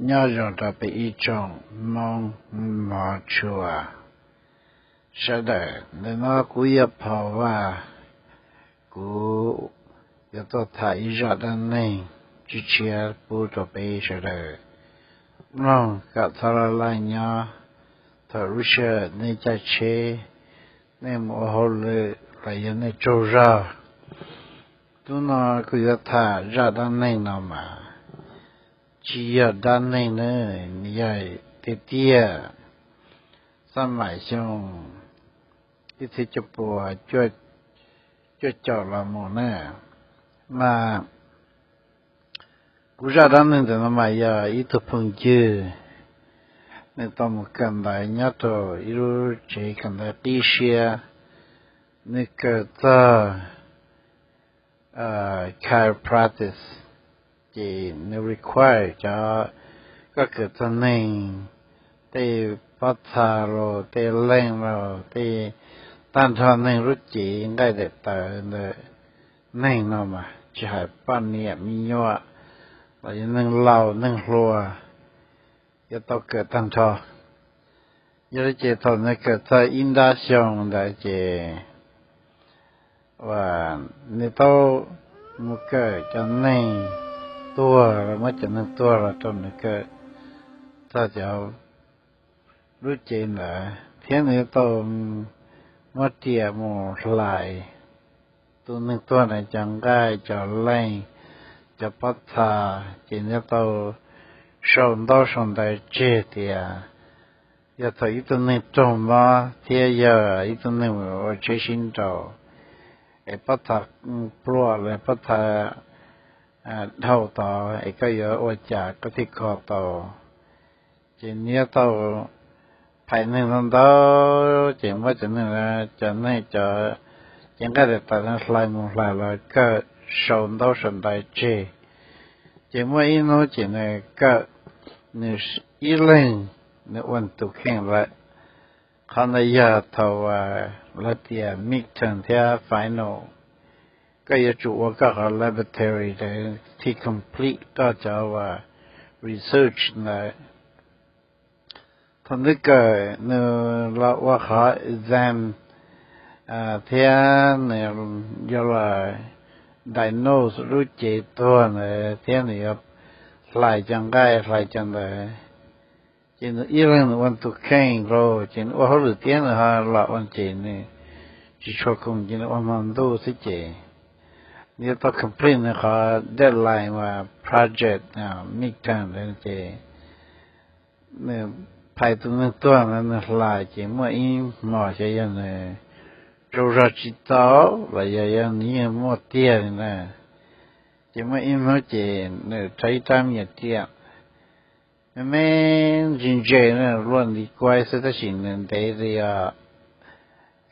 Nyob zoo rau peb ib tsoom Hmoob hmov tshua sawv daws. Ntawm no kuv yog Phom Vaj, kuv yuav tuaj tham ib zaj dab neeg tshiab tshiab pub rau peb sawv daws mloog kom txhob laj laj nyob thaum lub sij hawm nej caij tsheb, nej mus ua hauj lwm los yog nej tsaug zog. Hnub no kuv yuav tham zaj dab neeg no mas tsis yog dab neeg na, nws yog tiag tiag. Xab maim xyoo ib txhiab cuaj puas cuaj caum los mus na, mas kuv zaj dab neeg ntawm no mas yog ib tug phooj ywg, nws tau mus kawm ntawv nyob rau ib lub tsev kawm ntawv qib siab, nws kawm txog chiropractic, ces nws require cov, koj kawm txog neeg tej pob txha los tej leeg los tej, tag nrho neeg lub cev nqaij daim tawv ntawm neeg no mas tsis hais poj niam me nyuam los yog neeg laus neeg hluas yuav tau kawm tag nrho. Yog li ces thaum nws kawm txog ib nrab xyoo ntawd ces nws tau mus kawm cov neeg tuag, muab cov neeg tuag los rau nws kawm txog cov lub cev ntawd, thiab nws yuav tau muab riam mus hlais tus neeg tuag ntawd cov nqaij cov leeg cov pob txha, ces nws yuav tau sau ntaub sau ntawv tseg tias yog thaum ib tug neeg raug mob thiab yog ib tug neeg ua tsheb sib nraus, es pob txha pluam los pob txha dhau tod es koj yuav ua cas koj thiaj kho tau. Ces nws yuav tau phais neeg ntau ntau, ces muab cov neeg, cov neeg cov cev nqaij daim tawv no hlais mus hlais los kawm sau ntaub sau ntawv tseg. Ces muaj ib hnub ces nws kawm, nws ib leeg nws ua tus kheej lawm. Qhov ntawd yog thaum lawv tias midterm thiab final, koj yuav tsum ua koj qhov laboratory ntawd thiaj complete koj cov research ntawd. Thaum nws kawm nws los ua qhov exam thiab nws yuav los diagnose lub cev tuag ntawd thiab nws yuav hlais cov nqaij hlais cov ntawd, ces nws ib leeg nws ua tus kheej lauj, ces nws ua hauj lwm thiab nws ho los ua ces nws tsis tshua khoom ces nws ua hmo ntuj xwb ces nws yuav tau complete nws qhov deadline uas project midterm ntawd ces nws phais tus neeg tuag ntawd nws hlais ces muaj ib hmos xyov yog nws tsaug zog tsis tau los yog yog nws yeej muaj tiag li na. Ces muaj ib hnub ces nws rhaub ib rab me nyuam riam me me ntse ntse na, luaj ntiv kuaib xwb tab sis nws ntev li os,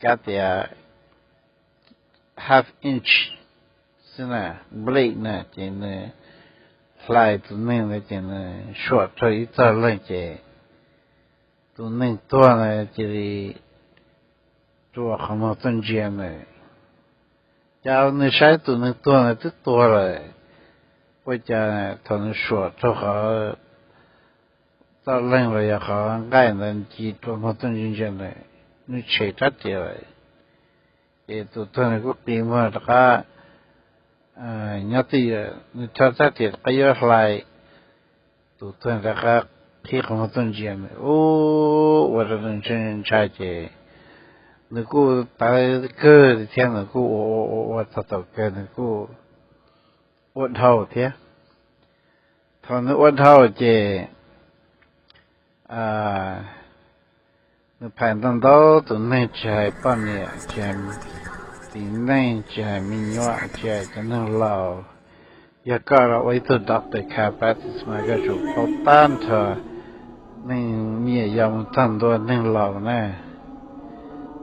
kav tias half inch xwb na, blade na, ces nws hlais tus neeg ntawd ces nws suam rau ib txog leeg ces tus neeg tuag ntawd cia li rua qhov muag tuaj ntsia nws. Cas nws saib tus neeg tuag ntawd twb tuag lawm, ua cas thaum nws suam rau qhov txoj leeg los yog qhov nqaij ntawd cia li rua muag tuaj ntsia ntsia nws, nws tshem rab riam lawm. Ces tus tuag ntawd kuj qi muag rov qab nyob twj ywm, nws rho rab riam rov qab yuav hlais, tus tuag ntawd rov qab qhib qhov muag tuaj ntsia nws, ub, ua rau nws ntshai ntshai ces nws kuj tawv kawg li thiab nws kuj ua ua ua ua txog thaum kawg nws kuj ua dhau thiab. Thaum nws ua dhau ces nws phais ntau ntau tus neeg, tsis hais poj niam, tsis hais txiv neej, tsis hais me nyuam, tsis hais cov neeg laus. Yog koj los ua ib tug doctor chiropractic mas koj tsum paub tag nrho neeg me nyuam yaus mus txog ntua neeg laus na.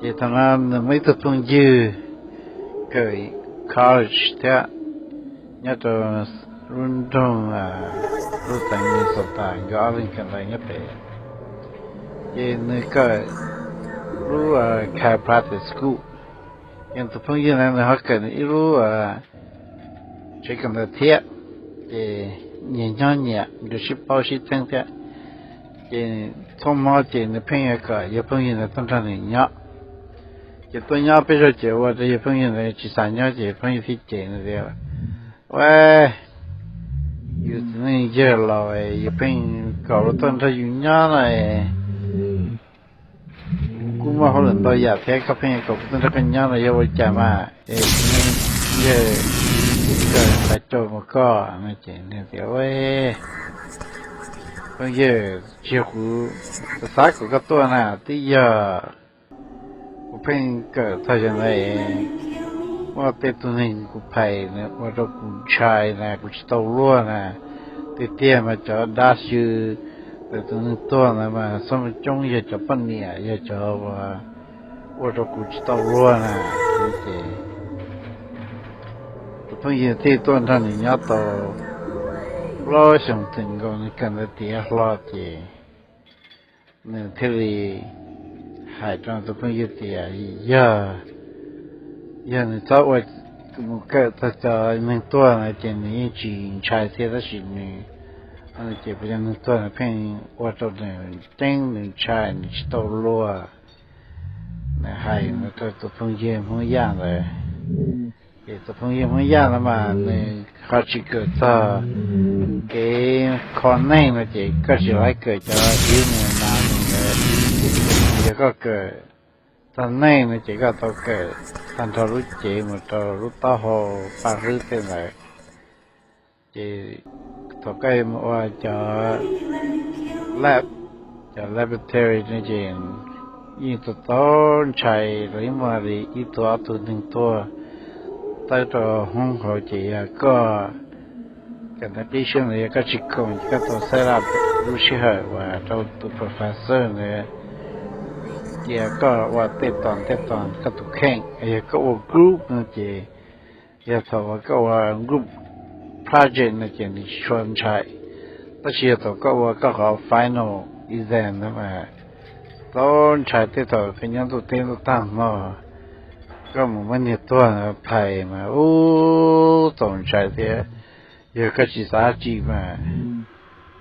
Ces thaum no nws muaj ib tug phooj ywg kawm college thiab nyob rau lub nroog, lub xeev Minnesota, nkawd ob leeg kawm ntawv nyob pem. Ces nws kawm lub chiropractic school, ces tus phooj ywg ntawd nws ho kawm nws ib lub tsev kawm ntawv thiab. Ces nyias nyob nyias, nkawd sib paub sib txheeb thiab. Ces txhua hmo ces nws pheej yuav kom yawg phooj ywg ntawd tuaj nrog nws nyob. Ces tuaj nyob peb zaug ces ua rau yawg phooj ywg ntawd tsis xav nyob ces phooj ywg thiaj cem nws tias, Ua, yus txiv neej yawg laus yus pheej kom luag tuaj nrog yus nyob no, kuv muaj hauj lwm ntau yam thiab koj pheej kom kuv tuaj nrog koj nyob no yog ua cas mas es txiv neej yawg tsis kam xav coj mus koj no? Ces nws tias, Ua, phooj ywg, tsis yog kuv xav kom koj tuaj na, twb yog kuv pheej kawm txog yog ntawd, muaj tej tug neeg kuv phais nws ua rau kuv ntshai na, kuv tsis tau luag na. Tiag tiag mas cov dab xyw ntawm tus neeg tuag ntawd mas xub coob yog cov poj niam, yog cov uas ua rau kuv tsis tau luag na. Ces tus phooj ywg thiaj tuaj nrog nws nyob tau plaub xyoos txwm nkaus nws kawm ntawv tiav hlo ces nws thiaj li hais rau tus phooj ywg tias yog, yog nws txhob ua, mus kawm txog cov neeg tuag no ces nws yeej tsis ntshai thiab, tab sis nws, ces puas yog neeg tuag nws pheej ua rau nws ceeb, nws ntshai, nws tsis tau luag. Nws hais no rau tus phooj ywg Hmoob Yaj ntawd. Ces tus phooj ywg Hmoob Yaj no mas nws ho tsis kawm txog kev kho neeg no ces koj tsis laib kawm cov human anatomy ntawd. Yog koj kawm txog neeg no ces koj tau kawm tag nrho lub cev mus rau lub taub hau, paj hlwb tej ntawd. Ces thaum koj mus ua cov lab, cov laboratory no ces yeej tau tau ntshai los yeej muaj li ib tug ob tug neeg tuag tawb rau hoob hauv ces yog koj, cov ntawd qib siab ntawd yog koj tsis koom ces koj tau set up lub sij hawm uas rau tus professor ntawd cia koj ua tej tom tej tom koj tus kheej. Yog koj ua group no ces, yog thaum uas koj ua group project no ces nws tsis tshua ntshai, tab sis yog thaum koj ua koj qhov final exam no mas tau ntshai. Tej thaum koj nyob ntuj teb ntuj tag hmo koj mus muab niag tuag phais mas ub txaus ntshai thiab. Yog koj tsis xav dab tsi mas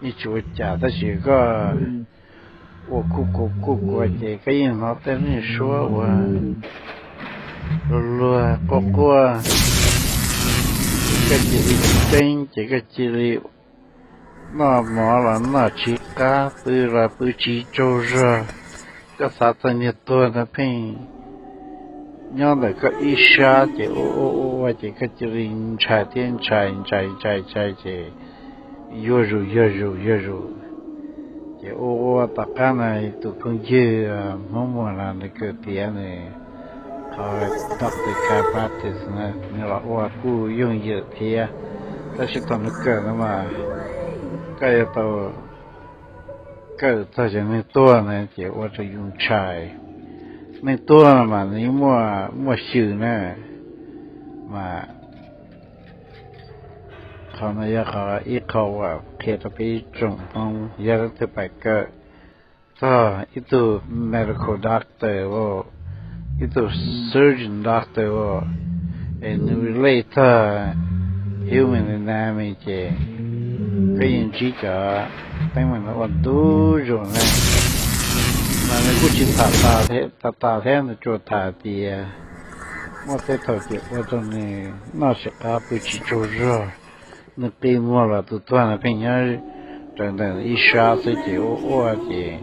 yeej tsis ua cas, tab sis koj ua kuj kuv kuj kuv ces koj yeej hnov tej lub suab uas luag luag quaj quaj, koj cia li ceeb ces koj cia li noj mov los noj tsis qab, pw los pw tsis tsaug zog. Koj xav txog niag tuag no pheej nyob ntawm koj ib sab ces ua ua ua ua ces koj cia li ntshai thiab ntshai ntshai ntshai ntshai ces yuag zus yuag zus yuag zus. Ces ua ua tom qab no tus phooj ywg Hmoob Muas no nws kawm tiav nws qhov doctor chiropractic na, nws los ua kuj yooj yim thiab. Tab sis thaum nws kawm no mas koj yuav tau kawm txog cov neeg tuag na ces ua rau yus ntshai. Neeg tuag no mas nws muaj, muaj xyw na, mas qhov no yog qhov ib qho uas qhia rau peb tsoom Hmoob, yog leej twg pais kawm txog ib tug medical doctor, ib tug surgeon doctor es nws relate txog human anatomy ces koj yeej ntsib cov teeb meem no ua ntu zus na. Mas nws kuj tsis tham tas tas thiab, nws tsuas tham tias muaj tej thaum ces ua rau nws noj tsis qab pw tsis tsaug zog, nws qi muag los tus tuag no pheej nyob raws ntawm ib sab xwb ces ua ua ces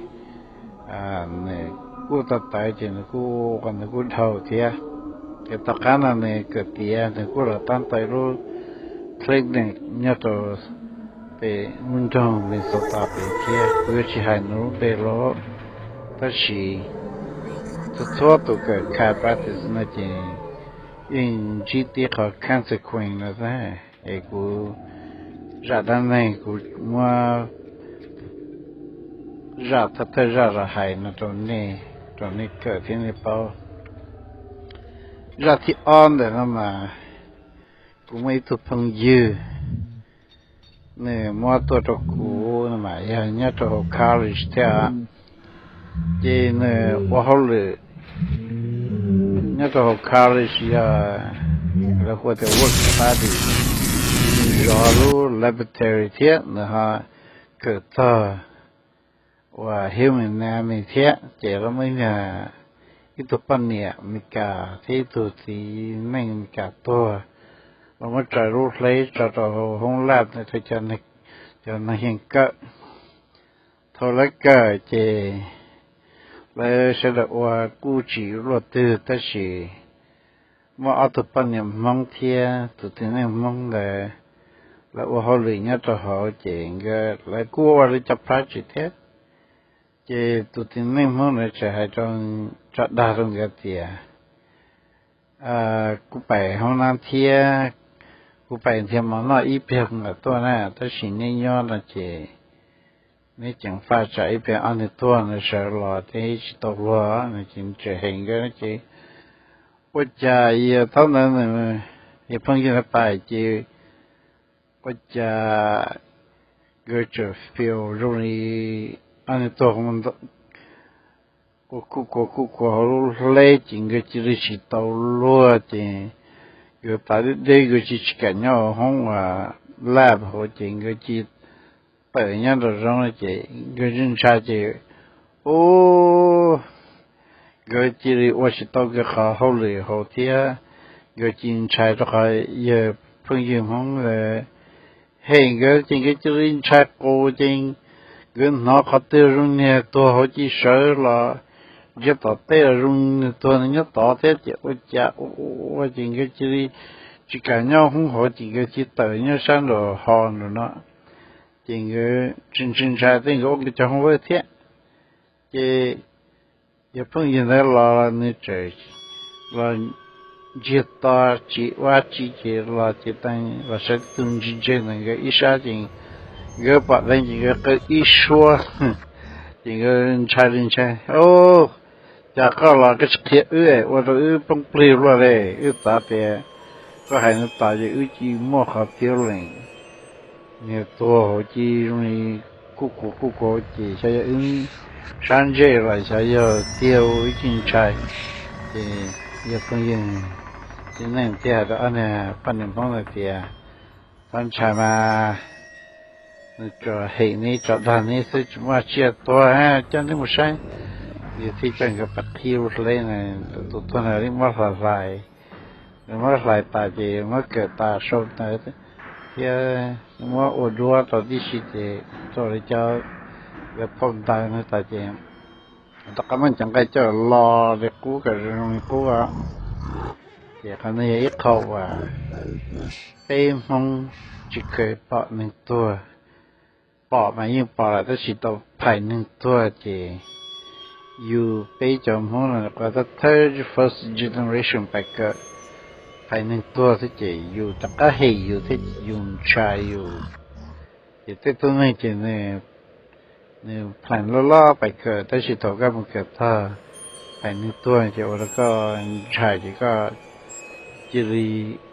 nws kuj tau tawv ces nws kuj ua nws kuj dhau thiab. Ces tom qab no nws kawm tiav nws kuj los tab ntawm lub clinic nyob rau pem lub nroog Minnesota pem thiab, kuv yuav tsis hais nws lub npe los, tab sis txhua txhua tus kawm chiropractic no ces yeej ntsib tib qho consequence no xwb. Es kuv zaj dab neeg kuv muab zaj thawj thawj zaj los hais no rau nej, rau nej kawm thiab nej paub. Zaj thib ob ntawm no mas kuv muaj ib tug phooj ywg, nws muab tuaj rau kuv no mas yog nyob rau hauv college thiab. Ces nws ua hauj lwm nyob rau hauv college yog lawv hu tias work study, nws cov lub laboratory thiab nws ho kawm txog uas human anatomy thiab, ces lawv muaj ib tug poj niam Amelikas thiab ib tug txiv neej Amelikas tuag, lawv muab tso lub hleb tso rau hauv hoob lab rau cov neeg yeej kawm. Thaum lawv kawm ces lawv sawv daws ua kuj tsis luaj twg, tab sis muaj ob tug poj niam Hmoob thiab tus txiv neej Hmoob ntawd, lawv ua hauj lwm nyob rau hauv ces nkawd lawv kuj ua lawv cov project thiab. Ces tus txiv neej Hmoob ntawd txawm hais rau, tso dag rau nkawd tias, kuv pais hoob nab thiab, kuv pais nrhiav mov noj ib pliag kuv mam tuaj na, tab sis neb nyob no ces neb ceev faj tsam ib pliag ob niag tuag no sawv los thiab tsis tau luag no ces tseem hem nkawd ces ua cas yog thaum ntawd nws, yog phooj ywg ntawd pais ces ua cas nkawd tseem feel zoo li ob niag tuag ua kuj kua kuj kua hauv lub hleb ces nkawd cia li tsis tau luag ces nkawd tav deb deb nkawd cia li tsis kam nyob hauv hoob uas lab hauv ces nkawd cia li tawm nyob nraum zoov ces nkawd ntshai ces, u, nkawd cia li ua tsis tau nkawd qhov hauj lwm hauv thiab. Nkawd cia li ntshai rau qhov yawg phooj ywg Hmoob ntawd hem nkawd ces nkawd cia li ntshai qus ces nkawd hnov qhov twg zoo niag tuag hauv ces sawv los ntsia tom tej los zoo niag tuag nyob tod thiab ces ua cas ua ua ces nkawd cia li tsis kam nyob hoob hauv ces nkawd cia li tawm nyob sab nraum hos nraum no. Ces nkawd ntshai ntshai tej nkawd ua nkawd cov hoob work thiab. Ces yawg phooj ywg ntawd los nws tseem los ntsiag to tsis ua tsi ces los ces teeb los sawv tus ntsis ntseg ntawm nkawd ib sab ces nkawd pom dheev ces nkawd qw ib suab. Ces nkawd ntshai li ntshai, o, cas koj los koj tsis qhia wb, ua rau wb poob plig luaj li. Wb xav tias koj hais no tas ces wb cia li muaj qhov feeling niag tuag hauv ces zoo li kuj kua kuj kua ces xyov yog wb sab ntsej los xyov yog tiag, wb cia li ntshai. Ces yawg phooj ywg txiv neej thiaj hais rau ob niag poj niam Hmoob ntawd tias, txhob ntshai mas, nws tsuas hem neb tso dag neb xwb tsis muaj tsiaj tuag, coj neb mus saib. Yawg thiaj coj nkawd pais qhib lub hleb na, tus tuag na li muab hlais hlais, nws muab hlais tas ces muab kawm tas sau ntawv thiab muab ua duab rau tib si ces rau li cov nkawd phauj ntawv no tas ces rov qab muab cov nqaij coj los li qub kom zoo li qub. Ces qhov no yog ib qho uas peb Hmoob tsis kheev pom neeg tuag, pom mas yeej pom lawm tab sis tau phais neeg tuag ces yus peb cov Hmoob no qhov third first generation pais kawm phais neeg tuag thiab ces yus rov qab hem yus thiab yus ntshai yus. Ces tej tug neeg ces nws plan loj loj pais kawm tab sis thaum koj mus kawm txog phais neeg tuag ces ua rau koj ntshai ces koj cia li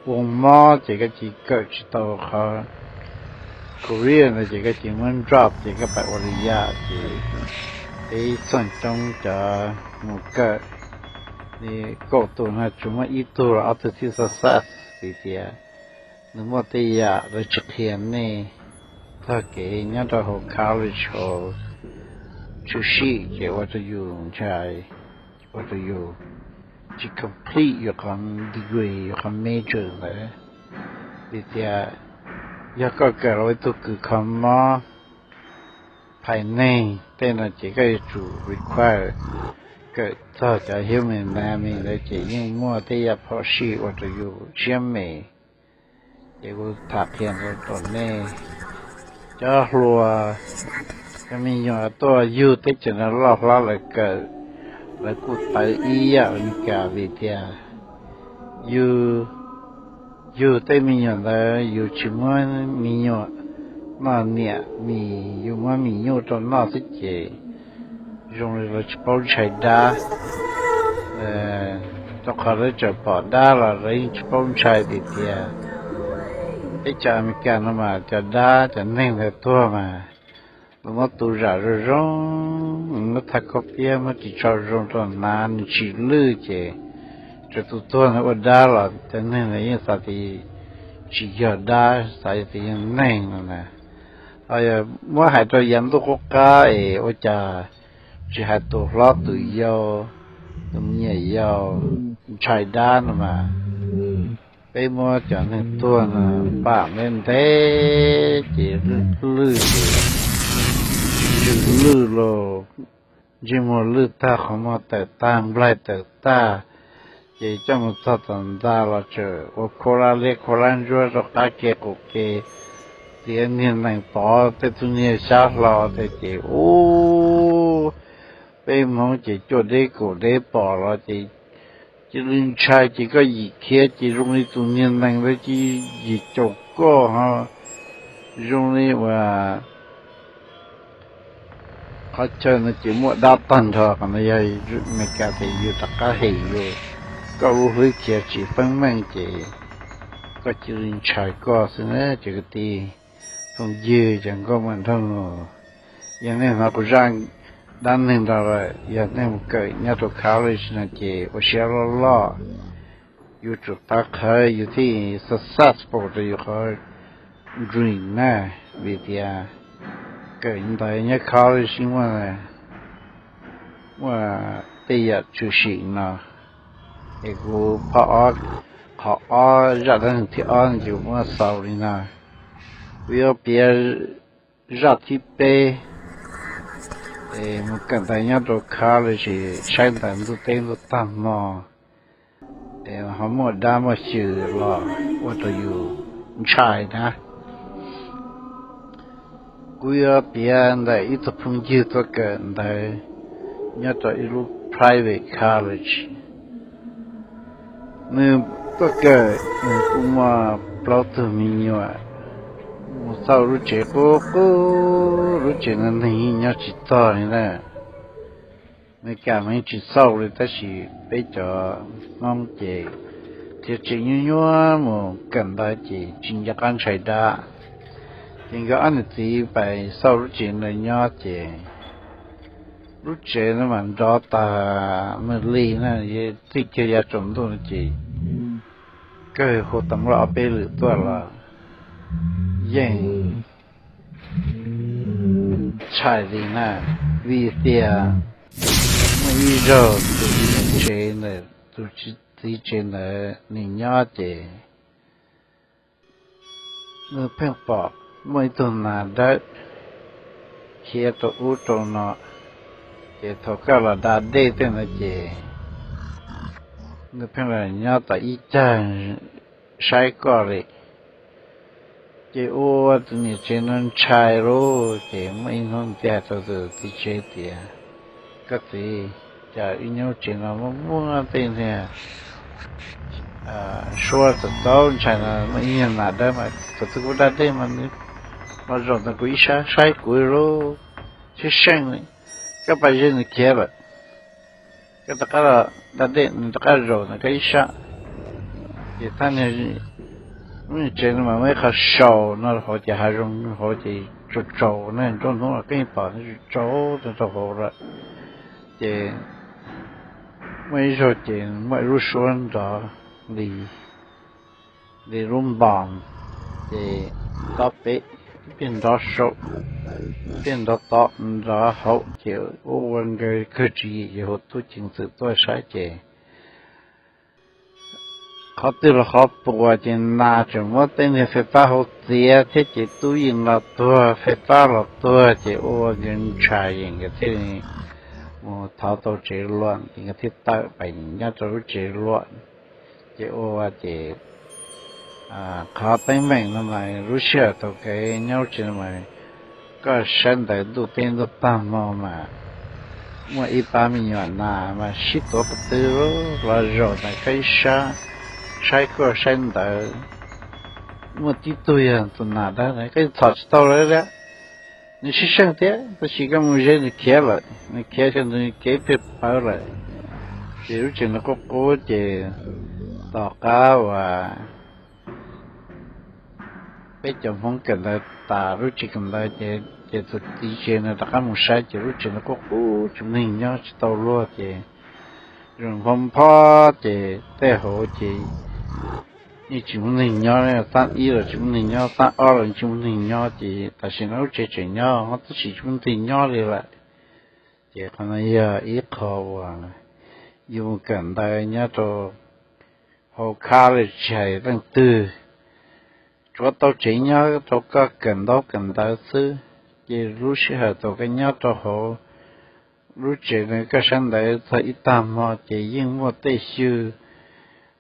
ua mob ces koj cia li kawm tsis tau qhov career ntawd ces koj cia li muab drop ces koj pais ua lwm yam ces peb txheej coob cov mus kawm li kaum tus no tsuas muaj ib tug los ob tug thiaj success vim tias nws muaj tej yam lawv tsis qhia nej txog kev nyob rau hauv college hauv tshwm sim ces ua rau yus ntshai, ua rau yus tsis complete yus qhov degree yus qhov major ntawd. Vim tias yog koj kawm los ua ib tug kws kho mob phais neeg tej no ces koj yuav tsum require kawm txog cov human anatomy ntawd ces yeej muaj tej yam phom sij ua rau yus siab me. Ces kuv tham qhia rau nej cov hluas, cov me nyuam tuaj yug teb chaws no loj hlob lawv kawm, lawv kuj tawv ib yam li Meskas vim tias yug, yug tej me nyuam ntawd yus tsis muab me nyuam noj niam mis, yus muab mis nyuj rau noj xwb ces zoo li lawv tsis paub ntshai dab. Rau qhov lawv tseem pom dab los lawv yeej tsis paub ntshai tiag tiag. Teb chaws Amelikas no mas cov dab cov neeg ntawd tuag mas lawv muab tu zam zoo zoo, muab thaj khaub piab muab ris tsho zoo rau hnav nws tsis lwj ces txawm tus tuag ntawd ua dab los cov neeg ntawd yeej xav tias tsis yog dab, xav tias yog neeg no na. Ho yog muab hais rau yav ntuj qub qab es ua cas tsis hais tus hlob tus yau, tus me nyuam yaus ntshai dab no mas, peb muab cov neeg tuag no pam ntev ntev ces lwj lwj, ntsws lwj los ntsej muag lwj tag, qhov muag tawm tag, nplaig tawm tag, ces coj mus txog tom ntag los tseem ua khuab lab liab khuab lab ntsuab rau qab ke qaum ke, tiav niag nees pov tej tug niag xyab hlau tej ces ub, peb Hmoob ces cuaj deb kaum deb pom los ces cia li ntshai ces koj yim khiav ces zoo li tus niag nees ntawd cia li yim caum koj ho zoo li uas qhov chaw no ces muaj dab tag nrho. Qhov no yog Amelikas tias yus rov qab hem yus, koj lub hlwb khiav tsis feeb meej ces koj cia li ntshai koj xwb na cov kwv tij phooj ywg cov nkauj muam nraug nus. Yog nej hnov kuv zaj dab neeg no lawm, yog nej mus kawm nyob rau college no ces ua siab loj loj, yuav tsum tau qhawv yus thiaj successful rau yus qhov dream na, vim tias kawm ntawv nyob college muaj, muaj tej yam tshwm sim no. Es kuv phau ob, qhov ob zaj dab neeg thib ob ces kuv muab xaus li no. Kuv yuav piav zaj thib peb, es mus kawm ntawv nyob rau college, saib ntawv ntuj teb ntuj tag hmo, es ho muaj dab muaj xyw los ua rau yus ntshai na. Kuv yuav piav ntawm ib tug phooj ywg tuaj kawm ntawv nyob rau ib lub private college. Nws tuaj kawm, nws kuj muaj plaub tug me nyuam, mus xauj lub tsev qub qub, lub tsev no neeg yeej nyob tsis txog li na. Amelikas mas yeej tsis xauj li tab sis peb cov Hmoob ces khiav tsev nyuaj nyuaj mus kawm ntawv ces tsis nco qab ntshai dab. Ces nkawd ob niam txiv pais xauj lub tsev ntawd nyob ces lub tsev no mas nrov tas nws li na, txij kiag yav tsaus ntuj no ces kawg hu tau muaj ob peb lwm tuaj los yeej ntshai li na, vim tias muaj ib zaug tus txiv tsev ntawd, tus txiv tsev ntawd nws nyob ces nws pheej pom muaj ib tug nas dawb khiav rau ub rau no, ces thaum koj los da dej tej ntawd ces nws pheej los nyob tom ib cag saib koj li. Ces ua tus niam tsev no ntshai lauj, ces muaj ib hnub nws thiaj hais rau tus txiv tsev tias, koj txiv, cas wb nyob tsev no muaj muaj tej niag suab txaus txaus ntshai no, muaj ib niag nas dawb mas thaum twg kuv da dej mas nws los zaum ntawm kuv ib sab saib kuv lauj, tsis seej li. Koj pab ze nws khiav lawm, koj rov qab da dej nws rov qab zaum ntawm koj ib sab. Ces thaj niag lub niag tsev no mas muaj ib qho sau no hauv ces hav zoov hauv ces tsaus tsaus ne, nruab hnub los koj yeej pom tsaus tsaus rau hauv lawm. Ces muaj ib zaug ces muaj ib lub suab nrov li, li lub npos, ces tob peb, peb nrov saum, peb nrov tod nrov hauv ces ua ua nkawd kawg tswv yim ces hu tub ceev xwm tuaj saib ces qhov twg los qhov puas ces nas tseem muab tej niag fais fab hauv txiav thiab ces tub yeej los tuag, fais fab los tuag ces ua nkawd ntshai es nkawd thiaj li mus thov tau tsev luam ces nkawd thiaj tawm pais nyob rau lub tsev luam. Ces ua ces qhov teeb meem no mas lub sij hawm thaum kev nyob lub tsev no mas koj saib ntawv ntuj teb ntuj tag hmo mas muaj ib pab me nyuam nas mas sib tuav qhov twg los zaum ntawm koj ib sab, saib koj saib ntawv. Muaj tib tug yog tus nas dawb koj yeej txhom tsis tau lawm li, nws sib seej thiab tab sis koj mus ze nws khiav lawm, nws khiav xyov nws kev pheej pawv lawm. Ces lub tsev no qub qub ces tom qab uas peb cov Hmoob kawm ntawv tas lub tsev kawm ntawv ces tus txiv tsev no rov qab mus saib ces lub tsev no qub qub tsis muaj neeg nyob tsis tau luag ces zoo npho npho ces tej hauv ces yeej tsis muaj neeg nyob, xab ib los tsis muaj neeg nyob, xab ob los tsis muaj neeg nyob, ces tam sim no lub tsev tseem nyob, tab sis tsis muaj neeg nyob li lawm. Ces qhov no yog ib qho uas yus mus kawm ntawv nyob rau hauv college tsis hais leej twg, tsuav tau tsev nyob rau koj kawm ntaub kawm ntawv xwb. Ces lub sij hawm thaum koj nyob rau hauv lub tsev no koj sawv ntawd txog ib tag hmo ces yeej muaj tej xyw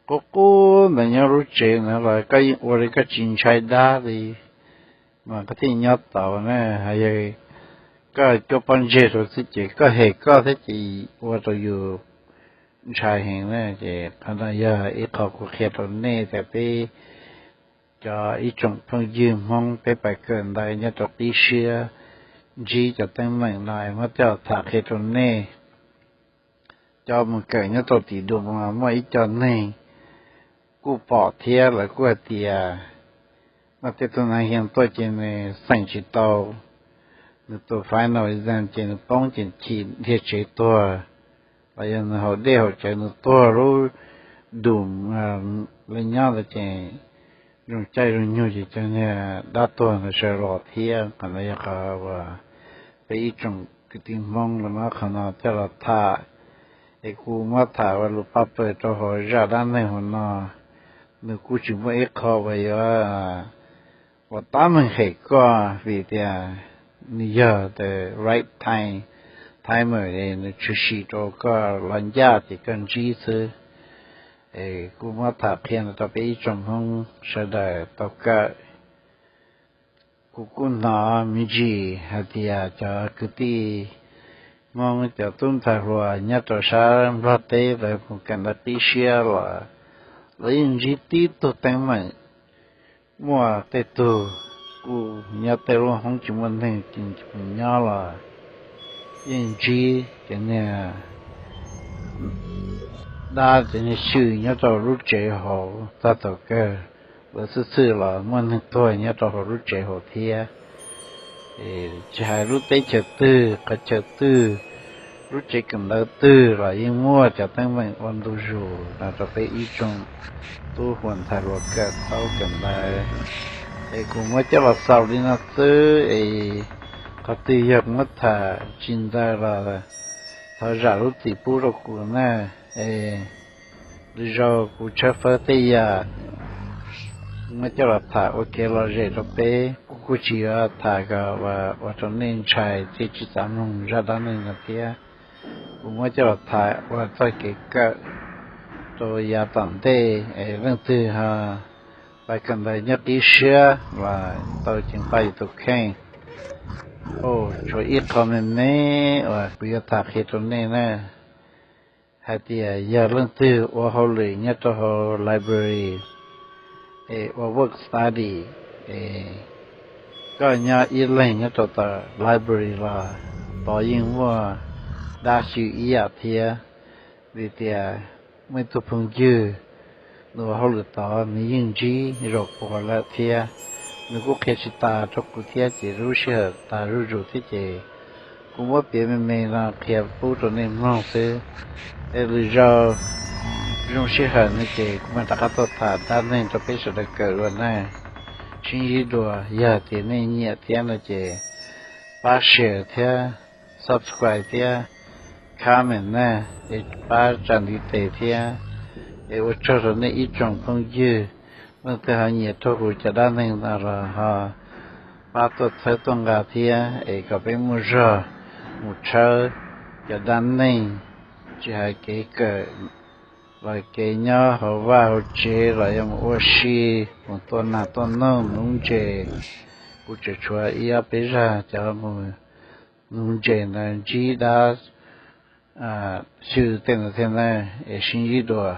qub qub ntawd nyob lub tsev no los koj yeej ua li koj tsis ntshai dab li, mas koj thiaj nyob tau na. Yog koj cuab pob ntseg rau xwb ces koj hem koj thiab ces ua rau yus ntshai heev na. Ces qhov no yog ib qho kuv qhia rau nej tias peb cov ib tsoom phooj ywg Hmoob peb pais kawm ntawv nyob rau qib siab ntsib cov teeb meem no muab coj tham qhia rau nej. Cov mus kawm nyob rau tim Duma muaj ib co neeg kuj pom thiab lawv kuj hais tias muaj tej tug nas hias tuaj ces nws xeem tsis tau nws tus final exam ces nws poob ces chim dhia tsev tuag, los yog nws haus dej haus cawv nws tuag lub Duma lawv nyob ntawd ces zoo caij zoo nyoog ces cov niag dab tuag ntawd sawv los thiab. Qhov no yog qhov uas peb ib tsoom kwv tij Hmoob los muab qhov no coj los tham, es kuv muab tham ua lus paj pawg rau hauv zaj dab neeg hauv no. Nws kuj tsis muaj ib qho uas yuav ua tab meeg hem koj vim tias nws yog the right time, timer, nws tshwm sim rau koj los ncaj ces koj ntsib xwb. Es kuj muab tham qhia no rau peb ib tsoom Hmoob sawv daws tau kawm. Kuv kuj hnov me ntsis hais tias cov kwv tij Hmoob cov tub ntxhais hluas nyob rau sab Nplog teb lawv mus kawm ntawv qib siab los lawv yeej ntsib tib tug teeb meem. Muaj tej tug kuj nyob tej lub hoob tsis muaj neeg ces nyob los yeej ntsib cov niag dab cov niag xyw nyob rau lub tsev hauv txog thaum kawg lawv xwb xwb los muaj neeg tuag nyob rau hauv lub tsev hauv thiab. Tsis hais lub teb chaws twg qhov chaw twg, lub tsev kawm ntawv twg los yeej muaj cov teeb meem ua ntu zus no rau peb ib tsoom tub hluas ntxhais hluas kawm tau kawm ntawv. Es kuv muab coj los xaus li no xwb es qhov twg yog kuv muab tham tsis ntawd los thov zam lub txim pub rau kuv na. Es lwm zaus kuv tshawb fawb tej yam muab coj los tham ua kev lom zem rau peb, kuv kuj tsis yuav tham kom ua rau nej ntshai thiab tsis xav mloog zaj dab neeg no thiab. Kuv muab coj los tham ua txoj kev kawm rau yav tom ntej es leej twg ho pais kawm ntawv nyob qib siab los tau ceev faj yus tus kheej. Tshuav ib qho me me uas kuv yuav tham qhia rau nej na, hais tias yog leej twg ua hauj lwm nyob rau hauv library es ua work study es koj nyob ib leeg nyob rau tom library los tod yeej muaj dab xyw ib yam thiab. Vim tias muaj ib tug phooj ywg nws ua hauj lwm tod nws yeej ntsib zaum puav lawm thiab. Nws kuj qhia tsis tas rau kuv thiab ces lub sij hawm tas zuj zus thiab ces kuv muab piav me me no qhia pub rau nej mloog xwb. Es lwm zaus zoo sij hawm no ces kuv mam rov qab tuaj tham dab neeg rau peb sawv daws kawm dua na. Sib ntsib dua, yog tias nej nyiam thiab no ces pab share thiab subscribe thiab comment na, es pab tsa ntiv tes thiab. Es ua tsaug rau nej ib tsoom phooj ywg, leej twg ho nyiam rau kuv cov dab neeg no los ho pab tuaj txhawb tuaj nqa thiab es kom peb muaj zog mus tshawb cov dab neeg, tsis hais kev kawm los kev nyob hauv vaj hauv tsev los yog mus ua si, mus tua nas tua noog nuv ntses. Kuv tseem tshuav ib ob peb zaj cov mus nuv ntses ntawd ntsib dab xyw tej ntawd thiab na. Es sib ntsib dua.